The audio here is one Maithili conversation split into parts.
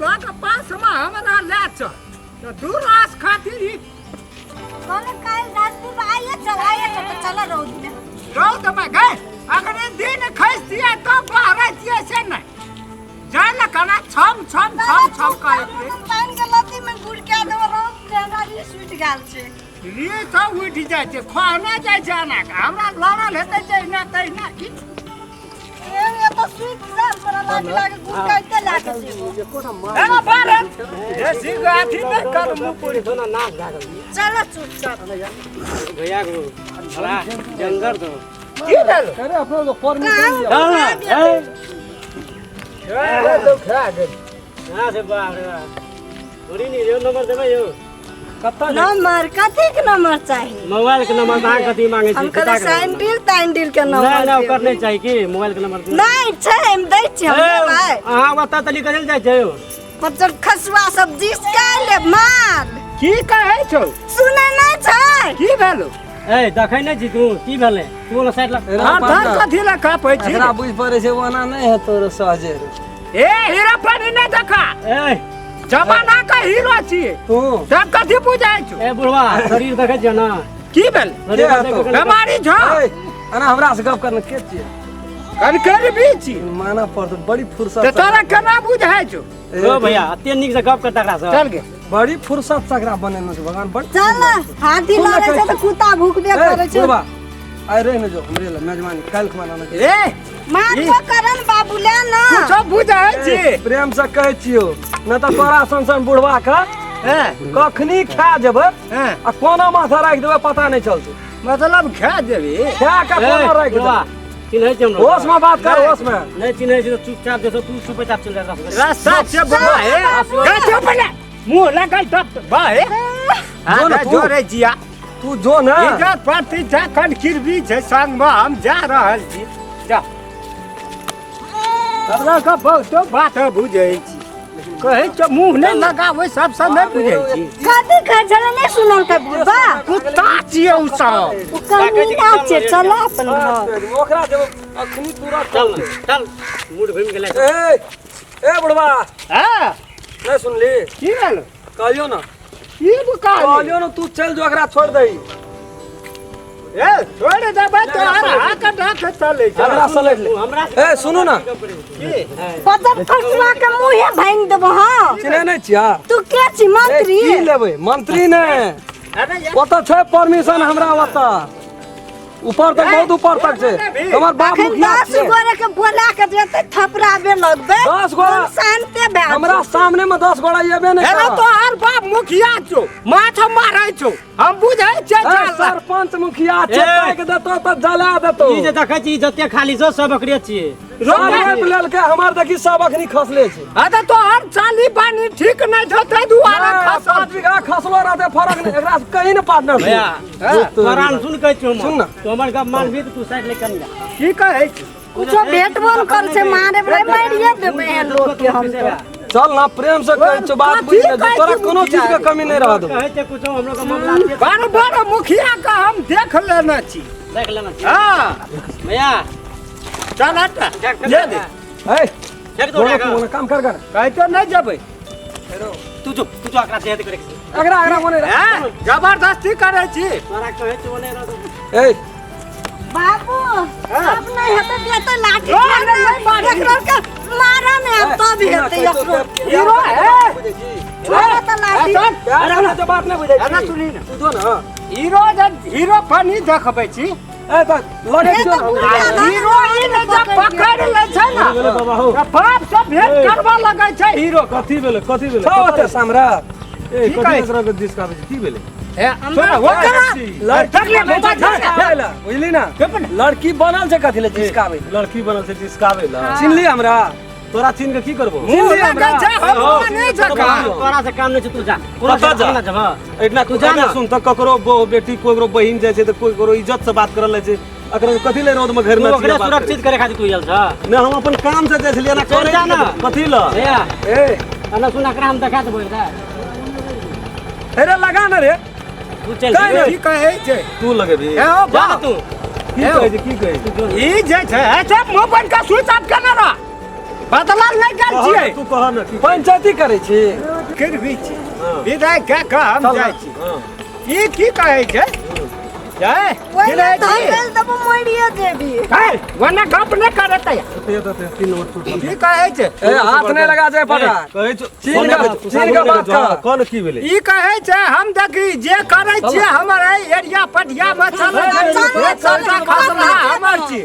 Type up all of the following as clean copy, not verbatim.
लग पासमे हमरा लए चल तऽ दूरास खातिर ई कहले काल्हि राजदीप आइए चल, आइए चल, तऽ चल रौदमे। रौदमे गए अखने दिन खसितियै तब बहरैतियै से नहि जाय ने कना छम छम छम छम करैत रहे। पानि के लत्ती में गुड़ के देबो रौद के हमरा रीस उठि गेल छै। रीस उठि जाइ छै, खोहना जाइ छै एना कऽ। हमरा लड़ल हेतै जहिना तहिना की चलो चुपचाप भैया को बड़ा जंगल दो की भेल? अरे अपना तो परमिशन लिया। हां अरे तो खा गेल। हां से बाप रे बाप थोड़ी नहीं रे नंबर देबै यो। कत्ता नंबर कथी के नंबर चाही? मोबाइल के नंबर अहाँ कथी मांगे छी? हम कहले सैंडिल तैंडिल के नंबर। नहीं नहीं ओकर नहीं चाही की मोबाइल के नंबर नहीं छै, हम दै छी हम लेबै। अहाँ ओतऽ तनी कथी जाइ छै यो? बच्चर खसुआ सब जीस के ले माल। की कहै छौ? सुनै नहीं छै। की भेलो? ए देखै नहीं छी तू की भेलै? तू ओला साइड लग। हां धर कथी लए कापै छी? एकरा बुझि पड़ै छै ओना नहीं है तोरो सहजे। ए हीरो पानी नहीं देखा। ए जमाना का हीरो छी तू सब कथी बुझाइ छौ? ए बुढ़वा शरीर देखै छियै ना। की भेल? बेमारी छौ? अना हमरा से गप करने के छियै? कनकर भी छी माना पड़त बड़ी फुर्सत। त तोरा केना बुझाइ छौ? ओ भैया अते नीक से गप करता एकरा से। चल गे बड़ी फुर्सत से एकरा बनेने छै भगवान बड़। चल हाथी लड़ै छै त कुत्ता भुकबे करै छै। बुढ़वा आइ रहि ने जो हमरे लग मेजबानी काल्हि खुमा ना। ए मारबो करन बाबू ले ना। कुछो बुझाइ छी? प्रेम से कहै छियौ न त तोरा सन सन बुढ़वा के कखनी खा जेबै आ कोना माथा राखि देबै पता नहीं चलतै। मतलब खा जेबी? खा के कोना राखि देबै? चिन्है छी हमरा? होश में बात कर, होश में। नहीं चिन्है छी त चुपचाप देखो तू चुपचाप चल जा रास्ता से बा हे गए चुप ले मुंह लगल तब बा हे। जो ना तू। जोरे जिया तू जो ना। इज्जत प्रतिष्ठा कनखिरबी छै संग में हम जा रहल छी। जा हमरा के बहुतो बात बुझै छी, कहै छ मुंह नहि लगाबै सबसँ नहि बुझै छी। कथी कहै छलै नहि सुनल के बुढ़बा? कुत्ता छियै उ सब। उ कमीना छै, चल अपन घर। ओकरा देबो अखनी तुरंत। चल चल मूड घुमि गेलै। ए ए बुढ़बा। हां नहीं सुनली? की भेल? कहलियो ना। की कहलियो? कहलियो ना तू चल जो एकरा छोड़ दही। ए छोड़ देबै तो हाथ ढाक चलै छै। हमरा सलट ले। हमरा ए सुनू ना। की बदर खसुआ के मुंहे भांगि देबो। हां चिन्है नहीं छिया? तू के छी मंत्री? की लेबै मंत्री ने? ओतऽ छै परमिशन हमरा ओतऽ ऊपर तक बहुत ऊपर तक छै। हमर बाप मुखिया 10 छै। गोरे के बोला के जेतै थपराबे लगबै। 10 गोरा शांते भए हमरा सामने में 10 गोरा एबे नहीं एना करत। तो हर बाप मुखिया छौ, माछ मारै छौ, हम बुझै छियै। सरपंच मुखिया छै, ताकि देतौ त जला देतौ। ई जे देखै छी जते खाली छौ सब ओकरे छियै। रोप लेलकै हमर देखी सब अखनी खसले छै। अरे तो हर चाली पानी ठीक नहीं छौ तै दुआरे खसल। 5 बीघा खसलो रहतै फरक नहीं, एकरा से कहीं न पार्टनर। भैया तोरा सुन कहै छियौ सुन ना। तू हमर गप मानबी त तू साइड ले कनी जा। की कहै छी? कुछो भेटबो न कर छै, मारे बरे मारिए देबै है लोग के हम तो। चल ना प्रेम से कहै छियौ बात बुझि ले, तोरा कोनो चीज के कमी नहीं रहत। कहै छै कुछो हमरो के मामला छै। बड़ बड़ मुखिया के हम देख लेने छी। देख लेने छी। हां भैया चल हट ले दे। ए फेंक दो तू काम कर कर। कहै तो नहीं जेबै। तू जो तू जो एकरा सेहत करे के। अगरा अगरा कोने हैं जबरदस्ती करै छी। तोरा कहै छै ओने रह। ए बाबू अब नहीं हेतै देतै लाठी। नहीं एकरो के मारा ने अब तब हेतै एकरो। हीरो है छोड़ो त लाठी। अरे तो बात नहीं बुझै छी। अरे सुनी ना तू जो ना हीरो जब हीरो पानी देखबै छी। ए त लड़े ए छौ। त बुढ़िया हीरो ई ने जब पकड़ लै छै ना बाबा बाप सब भेंट करबा लगै छै हीरो। कथी भेलै कथी भेलै? छौ ओते सामरा। ए कथी एकरा के दिस काबै छै की भेलै? ए सुन ओकरा लड़की बुझली ना, लड़की बनल छै कथी ले जिसकाबै? लड़की बनल छै जिसकाबै ला। चिन्हली हमरा? तोरा चिन्ह के की करबो? मुंह लगै छै हम नहीं जका। तोरा से काम नहीं छै, तू जा। कतऽ जा? एतना तू जा ना। सुन त ककरो बेटी ककरो बहिन जाइ छै त कोइ ककरो इज्जत से बात करल जाइ छै। अकरा कथी ले रौद में घेरने तू ओकरा सुरक्षित करे खातिर तू आयल छ? ना हम अपन काम से जाइ छलियै ना चल जा ना। कथी ल? भैया ए अना सुन एकरा हम देखा देबो एकरा। अरे लगा ना रे। तू चल। की कहै छै? तू लगेबी? ए ओ जा ना तू। की कहै छै की कहै छै? ई जे छै ए सब मुंह बंद के स्विच ऑफ केने रह। बदलल नहि गेल छियै। तू कह न की पंचायती करै छी। करबी छी विदाइ कए कऽ हम जाइ छी। ई की कहै छै? जय ओहिमे धकेल देबो मरिए जेबी। ओना गप नहि करत। तीन नंबर टूट। की कहै छै? ए, हाथ नहि लगा जाय पटा। कहै छौ चीन के बात कर। कौन की भेलै? ई कहै छै हम देखी जे करै छियै हमर एहि एरिया पटिया मे चलै छै, चलता खसला हमर छी,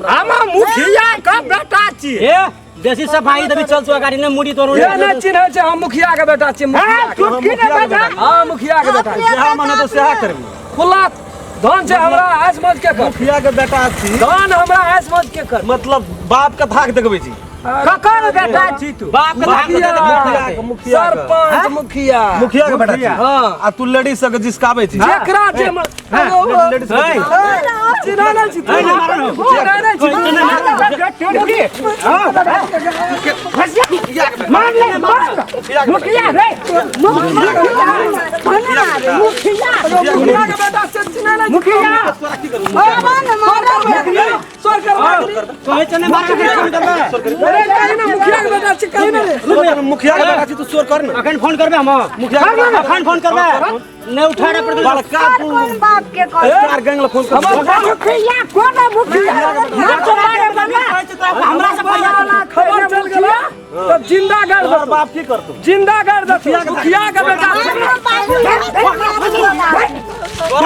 हम मुखिया के बेटा छी। ए बेसी सफाई देबी चल तू गाड़ी ने मुड़ी तोरू। ये नहि चिन्है छै हम मुखिया के बेटा छी। हैं, तू की ने बेटा? हां, मुखिया के बेटा छी। जहाँ मन हेतौ सएह करबी। खुला धन छै हमरा, ऐश मौज के कर। मुखिया के बेटा छी। धन हमरा, ऐश मौज के कर। मतलब बाप के धाक देखबै छी। ककर बेटा छी तू? बाप के धाक मुखिया। मुखिया के, मुखिया के। सरपंच मुखिया। मुखिया के बेटा छी। हाँ। आ तू लेडीज सबके जिसकाबै छी। जेकरा जे लेडीज सबके चिन्है नहि छी तू। चिन्है नहि छी। मार ले, मार मुखिया रे, मुखिया, मुखिया। मुखिया के बेटा से चिन्है नहि छी। मुखिया। सर कर। कहै छै ने मार के फोन करबे। अरे कहीं ना मुखिया के बेटा छी, कहीं ना रे। मुखिया के बेटा छी तू, शोर कर न। अखन फोन करबे हम। मुखिया के बेटा। अखन फोन करबे नहि उठा रे पर। बड़का तू कोन बाप के कह? कार गैंग ल फोन कर। मुखिया कोन मुखिया? ना मारे बना। हमरा से पैसा खबर चल गेला तब जिंदा गाड़ तोहर दतो। बाप की करतौ? जिंदा गाड़ दतो मुखिया के बेटा छी। मुखिया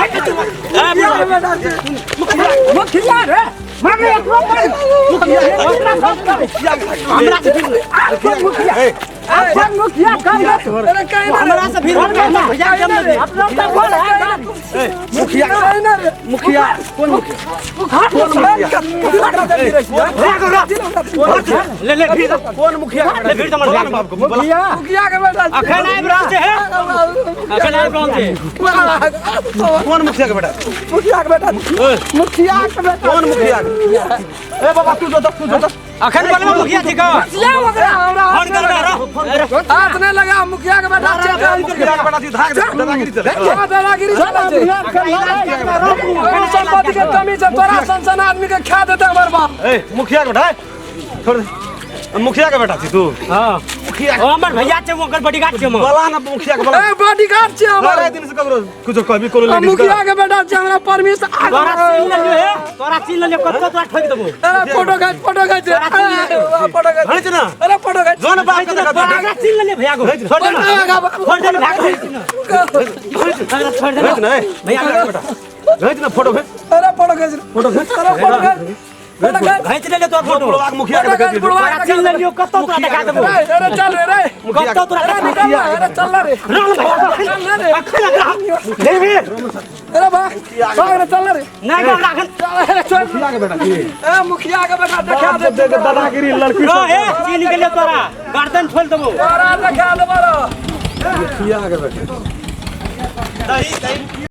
के बेटा छी। मुखिया रे, मार रे एकरो मार। मुखिया हमरा से फिर अपन मुखिया, अपन मुखिया कर दे। अरे कहीं ना रे। हमरा से फिर भैया के दे। अपना तो बोल है। मुखिया कहीं ना रे। मुखिया कोन मुखिया? ले ले फिर। कोन मुखिया के बेटा? ले फिर तो मर। बाप को बोला। मुखिया। मुखिया के बेटा छी। अखन आबि रहल छै हे, अखन आबि रहल छै। कोन मुखिया के बेटा? मुखिया के बेटा, मुखिया के बेटा। कोन मुखिया के? ए बाबा, तू जो तू जो। अखन बोलबे मुखिया जी का। ओकरा हमरा फोन करबे रह। हाथ नहीं लगा मुखिया के बेटा छी। मुखिया के बेटा छी, धाक दादागिरी चले। हाँ, दादागिरी चलै छै। संपत्ति के कमी छै तोरा सन सन आदमी के खा देते हमर बाप। ए मुखिया के बेटा, ए, छोड़ दे। मुखिया के बेटा छी तू? हां। मुखिया। ओ हमर भैया छै, ओकर बॉडीगार्ड छै हम। बोला ना मुखिया के, बोला। ए, बॉडीगार्ड छै हमर। सारा दिन से ककरो कुछो कहबी कोनो आ, लेडीज के। मुखिया के बेटा छै, हमरा परमिशन। तोरा सीन लेलियो हे, तोरा सीन लेलियो, कत्तो तोरा ठोक देबो। अरे फोटो खींच, फोटो खींच, अरे फोटो खींच। घिच ना। अरे फोटो खींच। जो ना बाप के देखा। तोरा अगला सीन लेलियो भैया को, छोड़ दे ना, छोड़ दे ना भैया को, अगला छोड़ दे घिच ना ना, ए। भैया मुखिया के बेटा घिच ना, फोटो घिच। अरे फोटो खींच, फोटो घिच। अरे फोटो खींच, फोटो खींच। घिच लेलियो तोरा फोटो। बुढ़वा के मुखिया के फोटो देखा। खींच, बुढ़वा तोरा सीन लेलियो, कत्तो तोरा देखा देबो। अरे अरे चल रे रे। कत्तो तोरा अरे देखा। निकल ना, अरे चल ना रे, चल ना रे। अखन अगला ले भी। अरे भाग भाग रे, चल ना रे। नहीं बाप राखन। अरे चल। मुखिया के बेटा छी। ए, मुखिया के बेटा देखा दे। देख दादागिरी लड़की। रो हे, चीन गेलियो, तोरा गर्दन छोड़ देबो। तोरा देखा देबो रो। मुखिया के बेटा। दही दही।